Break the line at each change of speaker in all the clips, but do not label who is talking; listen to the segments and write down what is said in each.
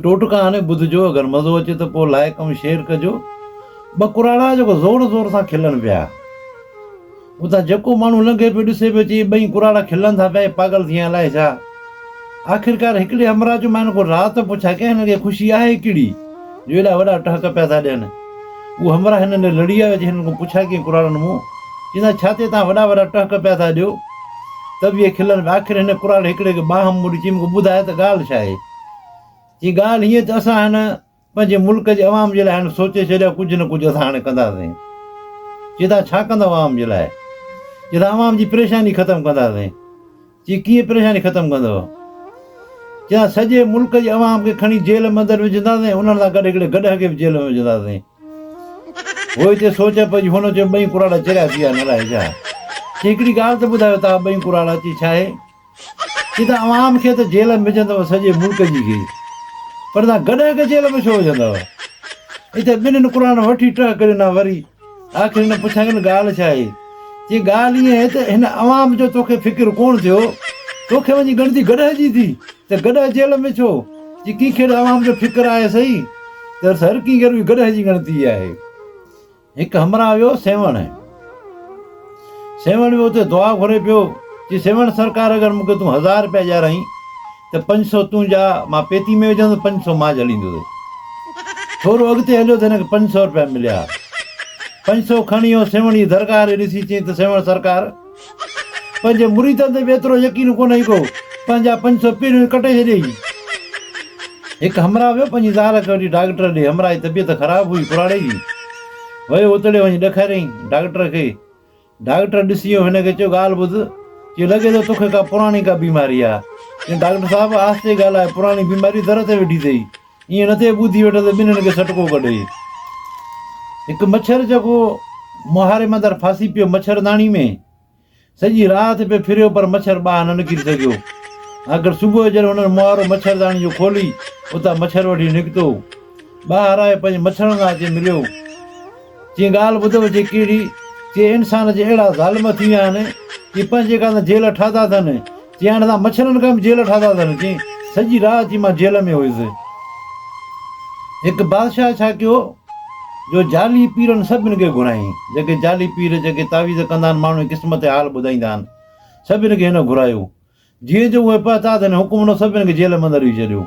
ٽوٽڪا هاڻي ٻڌجو اگر مزو اچي ته پوء لائيڪ ۽ شيئر ڪجو. ٻه ڪراڙا جيڪو زور زور سان کلن پيا. اتان جيڪو ماڻهو لنگهي پيو ڏسي پيو چي ٻئي ڪراڙا کلن ٿا پيا اهي پاڳل ٿي ويا الائي ڇا. آخرڪار هڪڙي همراهه چيو مان هن کان راز ته پڇا ڪيان هنن کي خوشي آهي ڪهڙي جو ايڏا وڏا ٽهڪ پيا ٿا ڏين. اهو همراهه هنن ڏي لڙي آيو اچي هنن کان پڇا ڪيائين ڪراڙن مون چيندا ڇا تي توهان وڏا وڏا ٽهڪ پيا ٿا ڏيو ته به اهي کلن پيا. آخر هن ڪراڙي هڪڙي کي ٻانهن موڙي چيائين مون کي ٻڌاء ته ڳالهه ڇا آهي. چي ڳالهه هيئن ته اسان هن پنهنجي ملڪ جي عوام جي لاء هاڻي سوچي ڇڏيو آهي ڪجهه نه ڪجهه اسان هاڻي ڪنداسين. چي توهان ڇا ڪندؤ عوام جي لاء؟ چي اسان عوام جي پريشاني ختم ڪنداسين. چي ڪيئن پريشاني ختم ڪندؤ؟ چي اسان سڄي ملڪ جي عوام کي کڻي جيل ۾ اندر وجهنداسين انهن سان گڏ هڪڙي گڏهه کي به جيل ۾ وجهنداسين. هو هتي سوچ پئجي هن چيو ٻئي ڪراڙا چريا ٿي ويا آهن الائي ڇا؟ چي هڪڙي ڳالهه ته ٻڌايو توهان ٻئي ڪراڙا چي ڇا آهي؟ چي ته عوام کي ته جيل ۾ وجهندؤ سڄي ملڪ جي کي پر توهان گڏهه کي جيل ۾ ڇو وجهندؤ؟ اتي ٻنهين قرآن وٺي ٽهڪ ڏنا وري آخر هن پڇيا ڪن ڳالهه ڇا آهي؟ چي ڳالهه ائين آهي ته هن عوام جو توکي فڪر ڪونه ٿيو توکي وڃي ڳڻتي گڏهه جي ٿي ته گڏهه جيل ۾ ڇو؟ چي ڪنهن کي به عوام جو فڪر آهي سهي ته هر ڪنهن کي رڳي گڏهه جي ڳڻتي آهي. هڪ همراهه ويو سيوهڻ. سيوهڻ ويو اتي دعا گهري پيو، چي سيوهڻ سرڪار اگر مون کي تون هزار رپيا ڏيارائين ته 500 تنهنجا مان پيتي ۾ وجهندس 500 مان جهليندس. ٿورو اڳتي هليو ته هن کي 500 رپيا مليا. 500 کڻي ويو سيوهڻ جي درگاهه ڏي ڏسي چيائين ته سيوهڻ سرڪار! پنهنجي مريدن تي به ايترو يقين ڪونهي ڪو، پنهنجا 500 پهريون ئي ڪٽي ڇڏيئي. هڪ همراهه ويو پنهنجي زال کي وٺي ڊاڪٽر ڏي، همراهه جي طبيعت خراب هئي ڪراڙي جي. ويو اتڙي وڃي ڏيکاريائين ڊاڪٽر کي. ڊاڪٽر ڏسي هن کي چيو ڳالهه ٻڌ، چيو لڳي ٿو توکي ڪا پراڻي ڪا بيماري آ. چيائين ڊاڪٽر صاحب آهستي ڳالهاء پراڻي بيماري در تي ويٺي اٿئي. ائين نه ٿئي ٻڌي وٺ ته ٻنهين کي سٽڪو ڪڍي. هڪ مڇر جيڪو مهاري مندر ڦاسي پيو مڇرداڻي ۾، سڄي رات پئي ڦريو پر مڇر ٻاهر نه نڪري سگهيو. آخر صبح جو جڏهن هنن مهارو مڇرداڻي جو کولي اتان مڇر وٺي نڪتو. ٻاهر آيو پنهنجي مڇرن سان اچي مليو. چيائين ڳالهه ٻڌو چي ڪهڙي؟ چي انسان جي اهڙا ظالم ٿي ويا آهن چي پنهنجي کان ته جيل ٺاهتا اٿن چي هاڻي تان مڇرن کان به جيل ٺاهتا اٿن چي سڄي رات چي مان جيل ۾ هيس. هڪ بادشاهه ڇا ڪيو جو جعلي پيرن سڀن کي گهرايائين جيڪي جعلي پير جيڪي تعويذ ڪندا آهن ماڻهن جي قسمت جا حال ٻڌائيندا آهن سڀن کي هن گهرايو جيئن جو اهي پهتا تن حڪم ڏنو سڀن کي جيل ۾ اندر وجهي ڇڏيو.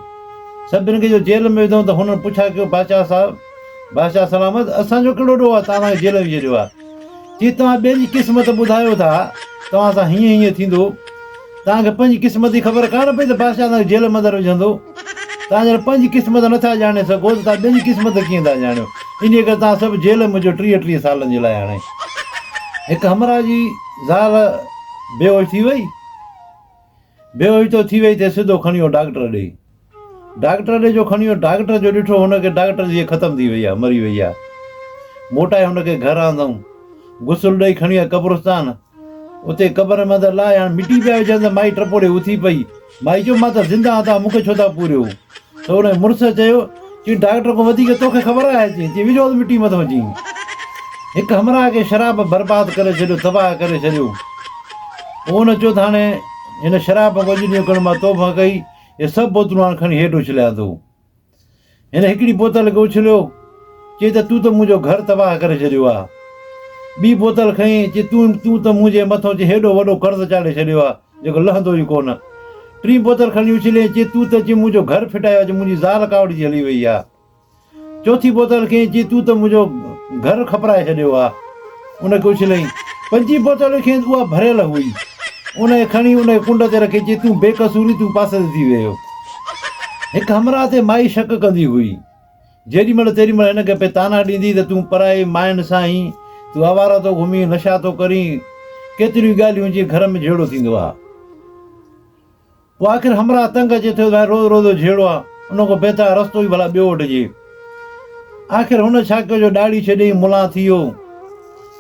سڀن کي جو جيل ۾ وڌائون ته هنن پڇا ڪيو بادشاهه صاحب، بادشاهه سلامت، اسان جو ڪهڙو ڏوهه آهي توهان اسان کي جيل ۾ وجهي ڇڏيو آهي. چي توهان ٻين جي قسمت ٻڌايو ٿا، توهان سان هيئن هيئن ٿيندو. توهان کي پنهنجي قسمت جي خبر ڪانه پئي ته بادشاهه اسان کي جيل ۾ اندر وجهندو. توهان جڏهن پنهنجي قسمت نٿا ڄاڻي سگهو ته توهان ٻين جي قسمت ڪيئن ٿا ڄاڻيو. انهيء ڪري توهان سڀ جيل ۾ وجهو 30 ٽيهه سالن جي لاء هاڻي. هڪ همراهه جي زال بيهوش ٿي وئي. بيهوش ٿو ٿي وئي ته سڌو کڻي ويو ڊاڪٽر ڏي. ڊاڪٽر ڏي جو کڻي ويو ڊاڪٽر جو ڏٺو هن کي ڊاڪٽر جي ختم ٿي وئي آ مري وئي آ. موٽائي هن کي گهر آندائون. غسل ڏئي کڻي ويا قبرستان. اتي قبر ۾ اندر لاهي هاڻ مٽي پيا وجهن ته مائي ٽپو ڏئي اٿي پئي. مائي چيو مان ته زنده آهيان توهان مون کي ڇو ٿا پوريو. ته ان جي مڙس چيو، چيائين ڊاڪٽر کان وڌيڪ توکي خبر آهي؟ چيائين، چيائين وجهوس مٽي مٿان چيائين هڪ همراهه کي شراب برباد ڪري ڇڏيو، تباهه ڪري ڇڏيو. پوء ان چيو ته هاڻي هن شراب کان اڄ ڏينهن کڻ مان توبهه ڪئي، اهي سڀ بوتلون هاڻي کڻي هيٺ اڇليان ٿو. هن هڪڙي بوتل کي اڇليو، چي ته تون ته منهنجو گهر تباهه ڪري ڇڏيو آ. ٻي بوتل کنئي، چي تون تون ته منهنجي مٿو چي هيڏو وڏو قرض چاڙهي ڇڏيو آ، جيڪو لهندو ئي ڪونه. ٽين بوتل کڻي اڇليائين، چي تون ته چي منهنجو گهر ڦٽايو آ، چي منهنجي زال ڪاوڙجي هلي وئي آ. چوٿين بوتل کنئي، چي تون ته منهنجو گهر کپرائي ڇڏيو آ. ان کي اڇليائين. پنجين بوتل کنئي ته اها ڀريل هئي. ان کي کڻي ان کي ڪنڊ تي رکي، چي تون بي قصوري تون پاسي تي ٿي ويهه. هڪ همراهه تي مائي شڪ ڪندي هئي. جيڏي مهل تيڏي مهل هن کي پئي طعنا ڏيندي ته تون پرائي ماين سان آهين، تون آواره ٿو گهمين، نشا ٿو ڪرين، ڪيتريون ئي ڳالهيون جيئن گهر ۾ جهيڙو ٿيندو آ. پوء آخر همراهه تنگ اچي ٿيو ته ڀائي روز روز جو جهيڙو آ، ان کان بهتر آ رستو ئي ڀلا ٻيو وٺجي. آخر هن ڇا ڪيو جو ڏاڙهي ڇڏيائين ملان ٿي ويو.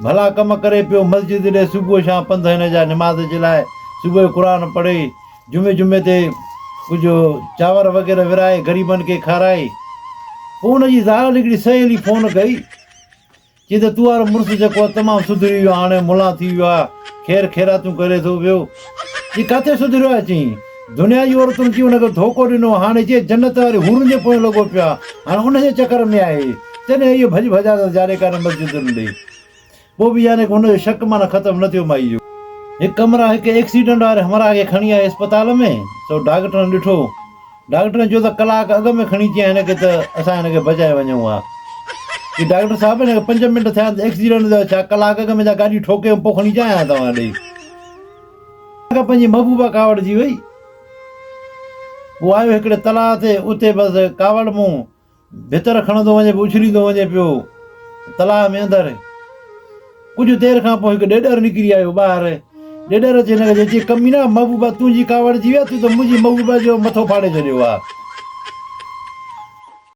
ڀلا ڪم ڪري پيو، مسجد ڏي صبح شام پنڌ هن جا نماز جي لاء صبح جو قرآن پڙهي، جمعي جمعي تي ڪجهه چانور وغيره ورهائي غريبن کي کارائي. پوء ان جي زال هڪڙي سهيلي فون ڪئي، چي ته تو وارو مڙس جيڪو آهي تمام سڌري ويو آهي، هاڻي ملان ٿي ويو آهي، خير خيراتون ڪري ٿو پيو. چي ڪاٿي سڌريو آهي؟ چيائين دنيا جي عورتن چي هن کي ڌوڪو ڏنو، هاڻي چي جنت واري حورن جي پويان لڳو پيو آهي، هاڻي ان جي چڪر ۾ آهي. تڏهن اهو ڀڄ ڀڄان اٿس جاڏي ڪاڏي مسجدن ڏي. پوء به يعني هن جو شڪ معنيٰ ختم نه ٿيو مائي جو. هڪ ڪمرا هڪ ايڪسيڊنٽ واري همراهه کي کڻي آيا اسپتال ۾، سو ڊاڪٽرن ڏٺو. ڊاڪٽرن چيو ته ڪلاڪ اڳ ۾ کڻي اچين هن کي ته اسان هن کي بچائي وڃون ها. چي ڊاڪٽر صاحب هن کي پنج منٽ ٿيا آهن ته ايڪسيڊنٽ ٿيو آهي، ڇا ڪلاڪ اڳ ۾ جا گاڏي ٺوڪي ۽ پوء کڻي اچان ها توهان ڏي. کان پنهنجي محبوبه ڪاوڙجي وئي. پوء آيو هڪڙي تلاء تي، اتي بس ڪاوڙ مون ڀتر کڻندو وڃي پيو، اڇليندو وڃي پيو تلاء ۾ اندر. ڪجهه دير کان پوء هڪ ڏيڏر نڪري آيو ٻاهر. ڏيڏر اچي هن کي چيو، چي ڪمينا، محبوبه تنهنجي ڪاوڙجي وئي آ، تون ته منهنجي محبوبه جو مٿو ڦاڙي ڇڏيو آ.